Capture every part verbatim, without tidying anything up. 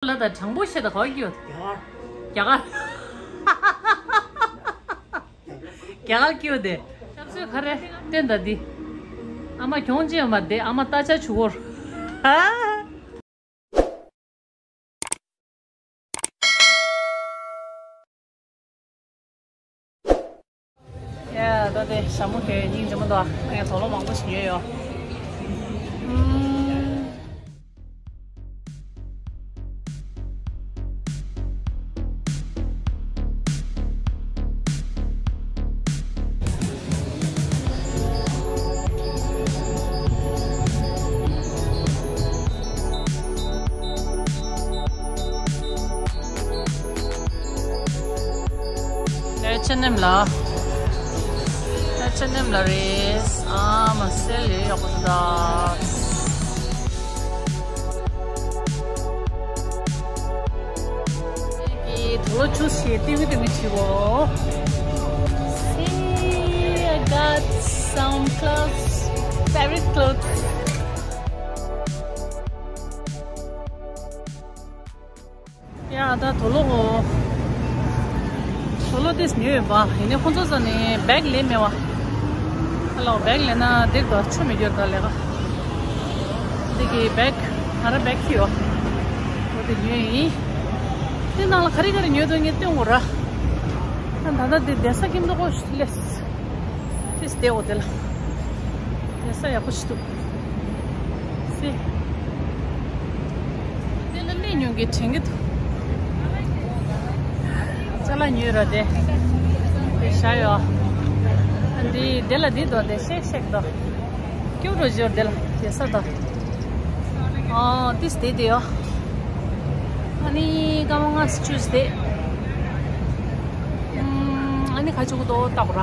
ལ་ད་དྲང་པོ་བཤད་ད་ག་བ་སྐྱིད་ཡོད། རྒྱ་གར། རྒྱ་གར། རྒྱ་གར་སྐྱིད་ཡོད་དེ། ཆབ་སྲིད་ག་རེ་བསྟན་ད་འདི། ཨ་མ་གྱོང་ཅི་ཡོད་མ་བསྡད། ཨ་མ་ལྟ་ཆ་ཆུ་བོར། ཧ། ཡ། ད་དེ་ཞྭ་མོ་དེ་སྙིང་རྗེ་མོ་འདུག་ཨ། ངས་དུག་ལོག་མང་པོ་ཞིག་ཉོས་ཡོད། ཨུམ། H&M ལ། H&M ལ་རེད། ཨ་མ་སེལ་ཡོད་ཡག་པོ་འདུག་ད། དུག་ལོག་ཆུ་ཞིག་ཏིང་ཏིང་བྱེད་གོ། See, I got some clothes, favorite clothes. ཡ། ད་དུག་ལོག་གོ། དུག་ལོག་དེ་ཉོས་ཡོད་པ། ཡིན་ནའི་ཁོང་ཚོ་ས་ནས་བེག་ལེན་མེད་པ། ཨ་ལོ། བེག་ལེན་ན་འགྲིག་འདུག་ཆུ་མི་འགྱུར་ད་ལས་ཀ། འདི་གི་བེག་ང་རང་བེག་ཁྱེར་ཡོད། འོ་དེ་ཉོས་ཡིན། དེ་ནང་ལ་ག་རེ་ག་རེ་ཉོས་འདུག་ངས་སྟོན་དགོས་ར། ད་ད་ལྟ་འདི་བསྡད་ས་ཁྱིམ་ཐོག་ལས། ཏིས་དེ་འོ་དེ་ལ། དེ་ས་ཡག་པོ་ཞིག་འདུག་སེ། དེ་ལ་གླེ་ཉུང་གི་དྲན་གི་འདུག་ཅ་ལག་ཉོས་ར་དེ། དེ་བཞག་ཡོད། ཨ་འདི་དེ་ལ་འདི་དོ་དེ་ཤེག་ཤེག་དོ། ཀྱུ་རོ་ཞོར་དེ་ལ་དེ་ས་དོ། ཨོ་ཏིས་དེ་དེ་ཡོད། ཨ་ནི་སྐར་མ་ལྔ་བཅུ་དེ། ཨ་ནི་ཁ་ཆུ་གུ་དོ་ལྟ་བུ་ར།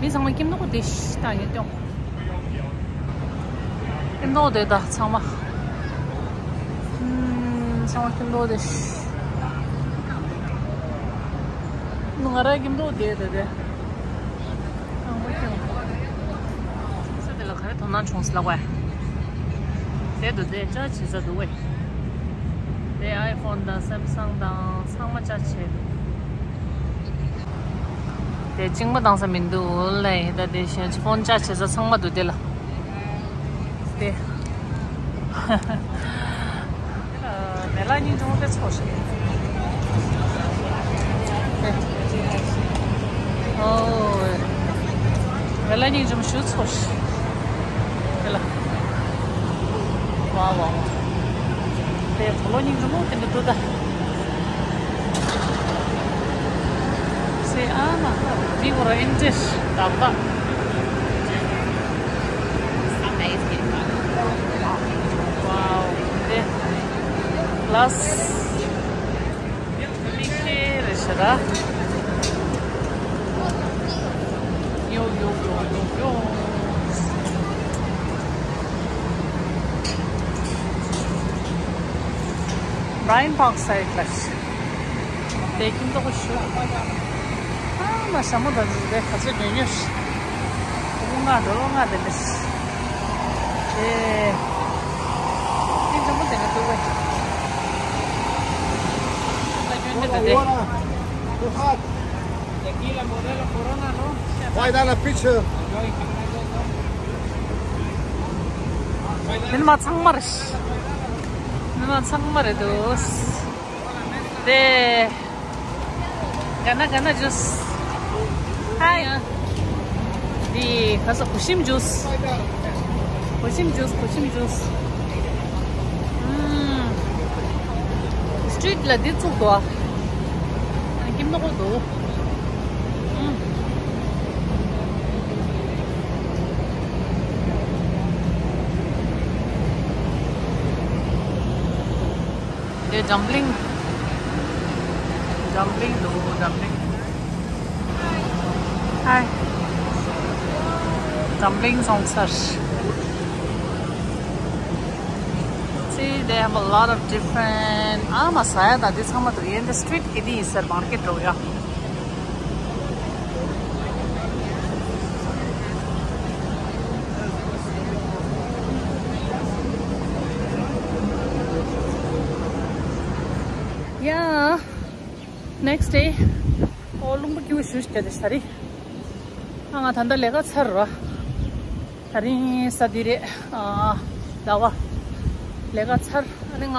མི་ཚང་མ་ཁྱིམ་ནོ་གུ་དེ་ཤི་ལྟ་ངེས་སྟོན། ཁྱིམ་ཐོག་དེ་ད་ཚང་མ། ཨམ། ཚང་མ་ཁྱིམ་ཐོག་དེ་ཤི། ང་ར་ཁྱིམ་ཐོག་དེ་དེ་དེ། ཚང་མ་ཁྱིམ། ས་དེ་ལ་ག་རེ་དོ་སྣང་བྱུང་ཟེར་ལབ་པས། དེ་དུ་དེ་ཅ་བྱེད་ས་འདུག་པས། དེ་ཨའི་ཕོན་དང་སེམ་སང་དང་ཚང་མ་ཅ་བྱེད་འདུག་དེ་གཅིག་མ་བཏང་ས་མི་འདུག་ལེ། ད་དེ་གཞན་ཕོན་ཅ་བྱེད་ས་ཚང་མ་འདུག་དེ་ལ། དེ། མེ་ལ་སྙིང་རྗེ་མོ་དཔེ་ཚོགས་ཤིག་ཨོ། མེ་ལ་སྙིང་རྗེ་མོ་ཞུ་ཚོགས་ཤིག་དེ་ལ། ཝ་ཝ་ཝ། དེ་དུག་ལོག་སྙིང་རྗེ་མོ་དེ་འདྲ་འདུག་ད། See, ཨ་མ། འདི་གོ་ར་ཨིན་ཇིས་ད་པ། Wow. དེ་ལ་སི་མིག་ཁེ་རེ་ཤ་ར། ཡོ་ཡོ་ཡོ་ཡོ་ཡོ། Bryant Park side ལ། དེ་ཁྱིམ་ཐོག་ཞུ། ཨ་མ་ཞྭ་མོ་དང་འཛིན་པའི་ག་ཚོད་ཉོ་ཉོ་ཤི། ལོ་ལྔ་འགྲོ་ལོ་ལྔ་དེ་འདྲ་ཤི། དེ། ཁྱིམ་ཚང་མ་དེ་འདྲ་འདུག་པས། ད་སྐྱོན་དེ་འདྲ་དེ། Why not a picture? མི་མ་ཚང་མ་རེད། མི་མ་ཚང་མ་རེད་འདུག་དེ། ག་ན་ག་ན་ཇུས། ཧའི། འདི་ག་ས་གོ་ཤིམ་ཇུས། གོ་ཤིམ་ཇུས། གོ་ཤིམ་ཇུས། ཨུམ། སི་ཊི་རིཊ་ལ་འདི་བཙུགས་འདུག་ཨ། ཁྱིམ་ནོ་གོ་འདུག་ཨུམ། འདི་ཌམ་པི་ལིང་། ཌམ་པི་ལིང་འདུག་ཌམ་པི་ལིང་། ཧའི། ཌམ་པི་ལིང་སོང་ཚར། See, they have a lot of different. ཨ་མ་ཟ་ཡ་དང་འདི་ཚང་མ་འདུག་ཡིན་འདི་སི་ཊི་རིཊ་གི་འདི་ཡིན་ཟེར། མར་ཀེཊ་འགྲོ་ཡ། Yeah, next day. ཨོ་རླུང་བུ་སྐྱིད་པོ་ཞེ་པོ་ཅིག་རྒྱག་བསྡད་ཤག་རེད། ཨ་ང་ད་ལྟ་ལས་ཀ་ཚར་ར། ད་རིང་གཟའ་འདི་རེད། ཨ་ཟླ་བ། ལས་ཀ་ཚར། ཨ་ནི་ང་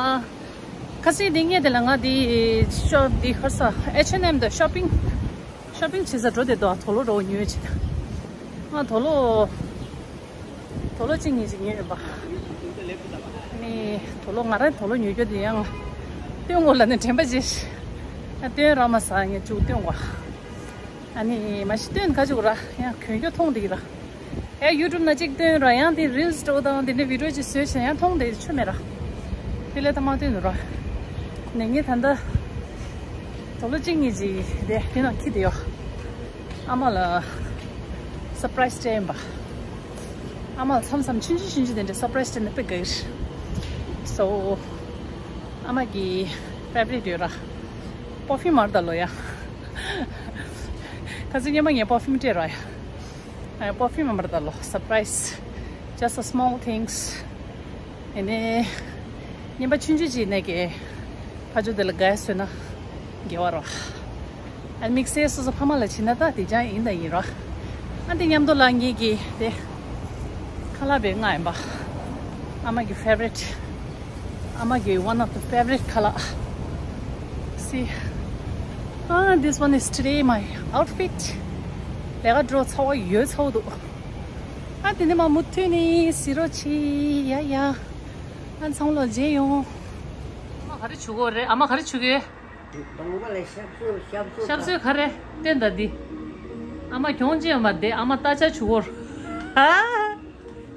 ཁ་སང་འདི་ངས་དེ་ལ་ང་འདི་ཤོ་འདི་ཧར་ས་H&M དུ་shopping shopping བྱེད་ས་འགྲོ་བསྡད་འདུག་དུག་སློག་འདྲ་པོ་ཉོས་བྱས། ང་དུག་སློག་དུག་སློག་གཅིག་གཉིས་ཅིག་ཉོས་ཡོད་པ། ཨ་ནི་དུག་སློག་ང་རང་དུག་སློག་ཉོ་རྒྱུ་དེ་ཡང་སྟོན་དགོས་ལབ་ནས་དྲན་པ་བརྗེད་ཤག་ཨ་སྟོན་རག་མ་སོང་། ངས་མཇུག་སྟོན་དགོས། ཨ་ནི་མ་གཞི་སྟོན་ག་ཅིག་ར་ཡང་གྱོན་རྒྱུ་མཐོང་བསྡད་ཀྱི་ར། ཨེ་YouTube ན་གཅིག་སྟོན་ར། ཡང་དེ་reels འདྲ་པོ་དང་དེ་འདྲའི་video ཅིག་བཟོས་བྱས་ཡང་མཐོང་བསྡད་ཆོ་མེད་ར། དེ་ལས་ད་མ་སྟོན་དུ་ར། ནས་ངས་ད་ལྟ་དུག་སློག་གཅིག་གཉིས་ཅིག་དེ་དེ་ནང་འཁྱེར་བསྡད་ཡོད། ཨ་མ་ལ་surprise སྤྲད་ཡིན་པ། ཨ་མ་ལ་མཚམས་མཚམས་ཆུང་ཆུང་ཆུང་ཆུང་དེ་འདྲའི་surprise སྤྲད་ན་དཔེ་དགའ་གི་རེད། So ཨ་མ་གི་favorite ཡོད་ར། perfume མར་ད་ལོ་ཡ། ཁ་སང་སྔོན་མ་ངས་perfume སྤྲད་ར་ཡ། ཨ་perfume མར་ད་ལོ་surprise, just a small things. ཨ་ནི་རྔན་པ་ཆུང་ཆུང་ཅིག་ནས་ཀྱི་ཕ་ཇོ་དེ་ལ་དགའ་བཟོས་ན་དགེ་བ་རོ། ཨ་དམིགས་བསལ་སོ་སོ་ཕ་མ་ལ་བྱིན་ན་ད་དེ་ཅང་ཡིན་ད་ཡིན་རོ། ཨ་དེ་མཉམ་དུ་ལ་ངེད་ཀྱི་དེ་ཁ་ལག་པའི་ང་ཡིན་པ། ཨ་མ་གི་favorite, ཨ་མ་གི་one of the favorite ཁ་ལག See, ah, this one is today my outfit. ལས་ཀ་འགྲོ་ཚ་བ་ཡོད་ཚ་བ་འདུག་ཨ་དེ་ནས་མ་མུ་མཐུད་ནས་ཟི་རོ་ཆི་ཡ་ཡ། ཨ་ཚང་ལོ་རྗེས་ཡོང་། ཨ་མ་ག་རེ་བྱུག་གོ་རེད། ཨ་མ་ག་རེ་བྱུག་གེ་གདོང་པ་ལ་ཞབས་བསུ་ཞབས་བསུ། ཞབས་བསུ་ག་རེ་སྟོན་ད་འདི། ཨ་མ་གྱོང་ཅི་ཡང་མ་བསྡད། ཨ་མ་རྟ་ལྕག་བྱུག་གོ། ཧ།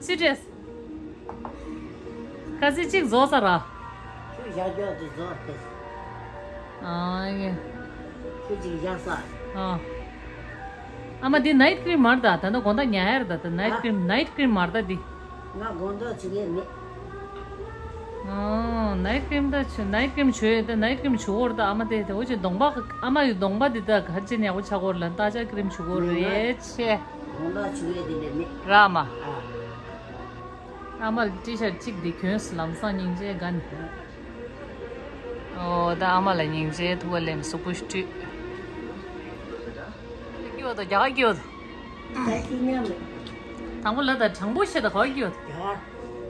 སི་ཏྲེས། ཁ་སི་གཅིག་རྫོགས་ས་ར། ཁྱོད་བཞག་ཀྱོག་དེ་རྫོགས་ཏེ། ཨ་ཡེ། ཁྱོད་ཅིག་བཞག་ས། ཨ། ཨ་མ་འདི་night cream མར་ད། ད་ནི་དགོང་དག་ཉལ་ཡར་ད། ད་night cream, night cream མར་ད་འདི། ང་དགོང་དག་བྱེད་ཀྱི་མེད། ཨ། night cream ད་བྱུག night cream བྱུག་ཡོད་ད། night cream བྱུག་གོ་ར་ད། ཨ་མ་དེ་དེ་འོ་ཅི་གདོང་པ། ཨ་མ་ཡི་གདོང་པ་འདི་ད་ག་ཅི་ནས་འོ་ཆ་གོ་ར་ལ། རྟ་ལྕག་cream བྱུག་གོ་རེད་ཆེ། དགོང་དག་བྱེད་ཀྱི་དེ་འདྲ་མེད། ར་མ། ཨ། ཨ་མ་ལ་ཊི་ཤར་གཅིག་འདི་གྱོན་སོང་། ལམ་སང་སྙིང་རྗེ་དགའ་ནི། ཨོ་ད་ཨ་མ་ལ་སྙིང་རྗེ། ཐུགས་ཁ་ལེམ་གཟུགས་པོ་སྤྲུལ། སྐྱིད་པོ་དང་རྒྱ་གར་སྐྱིད་པོ་དང་། དྲང་པོ་ལ་ད་དྲང་པོ་བཤད་ད་ག་པར་སྐྱིད་པོ་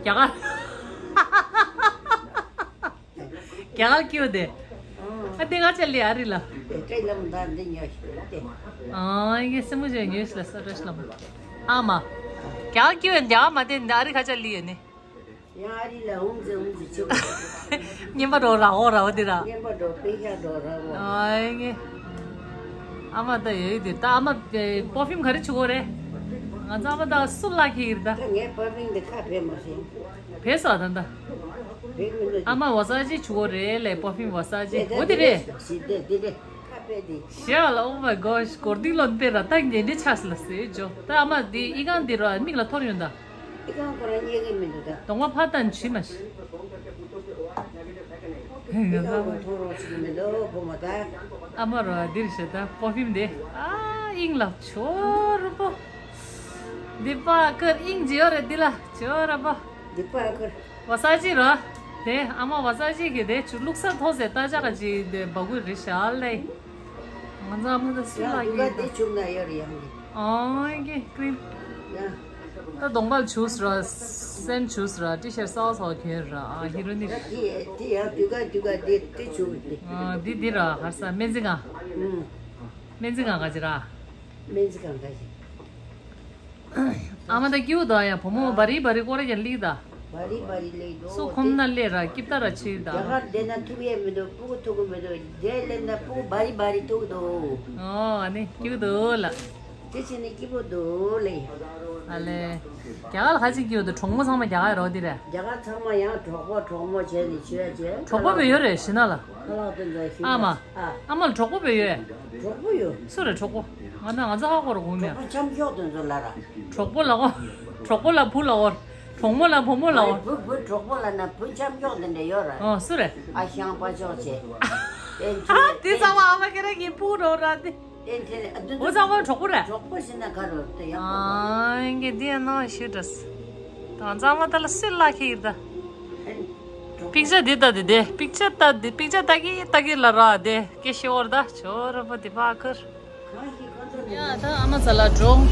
དང་། རྒྱ་གར། རྒྱ་གར་སྐྱིད་པོ་དེ། ཨ་དེ་ང་ཅག་ལི་ཨ་རི་ལ། ཨ་ཡེ་སེམས་མོ་ཅན་ཉོས་ལ་ས་ར་ཤ་ལ་མ། ཨ་མ། རྒྱ་གར་སྐྱིད་པོ་རྒྱ་གར་མ་དེ་ཨ་རི་ཁ་ཅག་ལི་ཡོད་ནི། ཡང་ཨ་རི་ལ་འུམ་ཙེ་འུམ་ཙེ་ཆེ་བ། རྔན་པ་འགྲོ་ར་འོ་ར་འོ་དེ་ར། རྔན་པ་འགྲོ་པེ་ཤ་འགྲོ་ར་འོ། ཨ་ཡེ། ཨ་མ་ད་ཡོད་དེ་ད། ཨ་མ་པར་ཕིའུམ་ག་རེ་བྱུག་གོ་རེད། ང་ཚོ་ཨ་མ་ད་སུ་ལག་ཁྱེར་ད། ད་ངས་པར་ཕིའུམ་འདི་ཁ་ཕེབས་མ་སོང་། ཕེབས་སོང་ད་ད། ཕེབས་མི་འདུག་ཨ་མ་ཝ་ས་ཇི་བྱུག་གོ་རེད་ལས། པར་ཕིའུམ་ཝ་ས་ཇི་འོ་དེ་རེད། ཞི་བདེ་དེ་རེད། ཁ་ཕེབས་དེ། ཞེ་ལ། Oh my gosh, གོར་དིག་ལོན་པེ་ར་ད་ངན་འདྲེ་ཆགས་ལ་ཟེར་ཇོ། ད་ཨ་མ་འདི་ཨི་ཁང་འདི་ར་མིག་ལ་ཐོར་ཡོང་ད། ཨི་ཁང་ཁོ་རང་རྙེད་ཀྱི་མི་འདུག་ད། གདོང་པ་ཕར་བལྟས་ན་བྱིས་མ་ཤི། ཨི་ཁང་ཁོ་མཐོང་རོགས་བྱེད་ཀྱི་མི་འདུག་བུ་མོ་ད། ཨ་མ་རོ་འདིར་ཤི་ད་པར་ཕིའུམ་འདི། ཨ་དབྱིངས་ལ་ཇོ་རུ་པོ། འདི་པ་ཀར་དབྱིངས་ཇི་ཡོད་རེད་འདི་ལ་ཇོ་ར་པོ། འདི་པ་ཀར། ཝ་ས་ཇི་ར། དེ་ཨ་མ་ཝ་ས་ཇི་གི་དེ་ཆུ་བླུགས་ས་མཐོ་ཟེར་རྟ་ལྕག་ག་ཅི་དེ་འབག་དགོས་རེད་ཤག་ལེ། ང་ཚོ་ཨ་མ་ད་སུ་ཡང་ལ་དུ་ག་ཡིན་དེ་ད། བྱུག་ན་ཡོད་རེད་ཡང་གི། ཨོ་ཀེ་ཀྲིམ། ཡང་། ད་གདོང་པ་ལ་བྱུགས་ར། སེན་བྱུགས་ར། ཊི་ཤར་སོགས་སོགས་གྱོན་ར། ཨ་ཧི་རོ་ནི། ད་དེ་དེ་ཡང་དུ་ག་དུ་ག་དེ་དེ་བྱུགས་དེ། ཨ་འདི་འདི་ར་ཧར་ས་སྨན་རྩིས་ཁང་། ཨུམ། སྨན་རྩིས་ཁང་ག་ཅི་ར། སྨན་རྩིས་ཁང་ག་ཅི། ཨ་མ་ད་སྐྱིད་པོ་དང་ཡ་བུ་མོ་བ་རི་བ་རི་སྐོར་ཡ་ལིག་ད། བ་རི་བ་རི་ལིག་དོ། སུ་ཁོམ་ན་ལས་ར་སྐྱིད་ད་ར་ཆིག་ད། རྒྱ་གར་བསྡད་ན་ཐུག་ཡས་མི་འདུག་སྤུ་གུ་ཐུག་གི་མི་འདུག་འདིར་སླེབས་ན་སྤུ་གུ་བ་རི་བ་རི་ཐུག་འདུག་ཨོ་ཨ་ནི་སྐྱིད་པོ་འདུག་ལ། དེ་ཕྱིན་ནས་སྐྱིད་པོ་འདུག་ལེ། ཨ་ལེ། རྒྱ་གར་ལ་ཁ་ཅིག་སྐྱིད་པོ་འདུག་གྲོགས་མོ་ཚང་མ་རྒྱ་གར་རོགས་འདི་རེད། རྒྱ་གར་ཚང་མ་ཡང་གྲོགས་པོ་གྲོགས་མོ་བྱས་ནས་བྱོས་བྱས། གྲོགས་པོ་བས་ཡོད་རེད་ཤི་ན་ལ། ཁ་ལག་དེ་ཚོ་ཤི་ན། ཨ་མ། ཨ་མ་ལ་གྲོགས་པོ་བས་ཡོད། གྲོགས་པོ་ཡོད། སུ་རེད་གྲོགས་པོ། ང་ན་ང་ཚོ་ཧ་གོ་ར་གོ་མེད། གྲོགས་པོ་འཆམ་ཤོག་དེ་ཚོ་ལ་ར། གྲོགས་པོ་ལ་གོ། གྲོགས་པོ་ལ་བུ་ལ་གོ། གྲོགས་མོ་ལ་བུ་མོ་ལ་གོ། བུ་བུ་གྲོགས་པོ་ལ་ན་བུ་འཆམ་ཤོག་དེ་འདྲ་ཡོད་ར། ཨོ་སུ་རེད། ཨ་ཞང་པ་ཤོག་བྱས། དེ་ཚོ་དེ་ཚང་མ་ཨ་མ་ཁྱེད་རང་གི་བུ་རོ་ར་དེ། དེ་འདྲ་ཨ་འདུ་འོ་ཚང་མ་གྲོགས་པོ་རེད། གྲོགས་པོ་ཟེར་ན་ག་རེ་རེད་ཡང་། ཨ་ངས་འདི་ཡང་ནང་ཞུ་འདྲ། ད་ཚང་མ་ད་ལ་སུས་ལ་ཁྱེར་ད། གྲོགས་ པིག་ཅར་འདི་ལྟ་འདི་དེ། པིག་ཅར་ལྟ་འདི། པིག་ཅར་ལྟ་གི་ལྟ་གི་ལ་ར་དེ་སྐད་ཤེས་འོར་ད་ཆོ་ར་པ་འདི་པ་ཁར། ཡ་ད་ཨ་མ་ཛ་ལ་འགྲོ།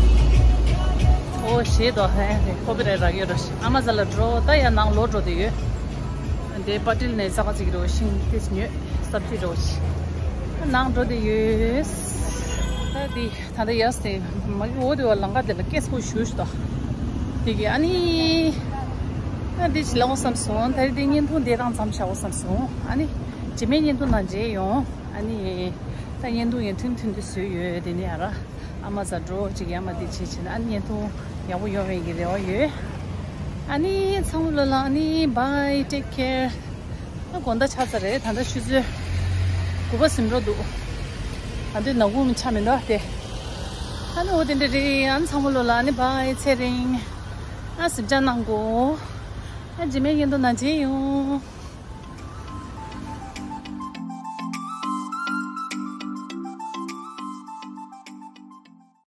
ཨོ་ཞེས་དོ་ཧེ་ཧེ་ཀོ་པི་རའེ་ཊི་རག་ཡོད་ར་ཤི། ཨ་མ་ཛ་ལ་འགྲོ། ད་ཡ་ནང་ལོག་འགྲོ་དེ་ཡོད། དེ་པ་ཏིལ་ནས་ས་ཁ་ཅིག་རོ་ཤིང་ཏེ་ཉོས་སབ་ཅི་རོ་ཤི། ནང་འགྲོ་དེ་ཡོད། ད་དེ། ད་ལྟ་ཡར་སེ་མ་གི་འོ་དེ་བ་ལང་ཀ་དེ་ལ་སྐད་སྤོ་ཞུ་ཞུ་དོ། དེ་གི་ཨ་ནི། ཨ་དེ་ཅི་ལ་འོ་བསམ་སོང་། ད་རེས་དེ་བརྙན་ཐུང་དེ་དང་མཚམས་བཞག་འོ་བསམ་སོང་། ཨ་ནི་རྗེས་མའི་བརྙན་ཐུང་ནང་མཇལ་ཡོང་། ཨ་ནི་ད་བརྙན་ཐུང་ཡང་ཐུང་ཐུང་དུ་བཟོས་ཡོད། དེ་ནི་ཨ་ར་ཨ་མ་ཛ་འགྲོ་ཅིག་ཡ་མ་དེ་བྱེད་བྱེད་ན་ཨ་ནི་བརྙན་ཐུང་ཡག་པོ་ཡོང་བའི་གི་རེ་བ་ཡོད། ཨ་ནི་ཚང་མ་ལོ་ལ་ཨ་ནི་bye, take care. ཨ་དགོང་དག་ཆགས་ཚར་རེད། ད་ལྟ་ཆུ་ཚོད་དགུ་པ་ཟིན་འགྲོ་འདུག་ད་དུང་ནག་ཁུང་ཆ་མི་འདུག་སྟེ། ཨ་ནི་འོ་དེ་འདྲ་རེད། ཨ་ནི་ཚང་མ་ལོ་ལ་ཨ་ནི་bye, ཚེ་རིང་། ཨ་གཟིམ་འཇག་གནང་གོ། ཨ་རྗེས་མའི་བརྙན་ཐུང་ནང་མཇལ་ཡོང་།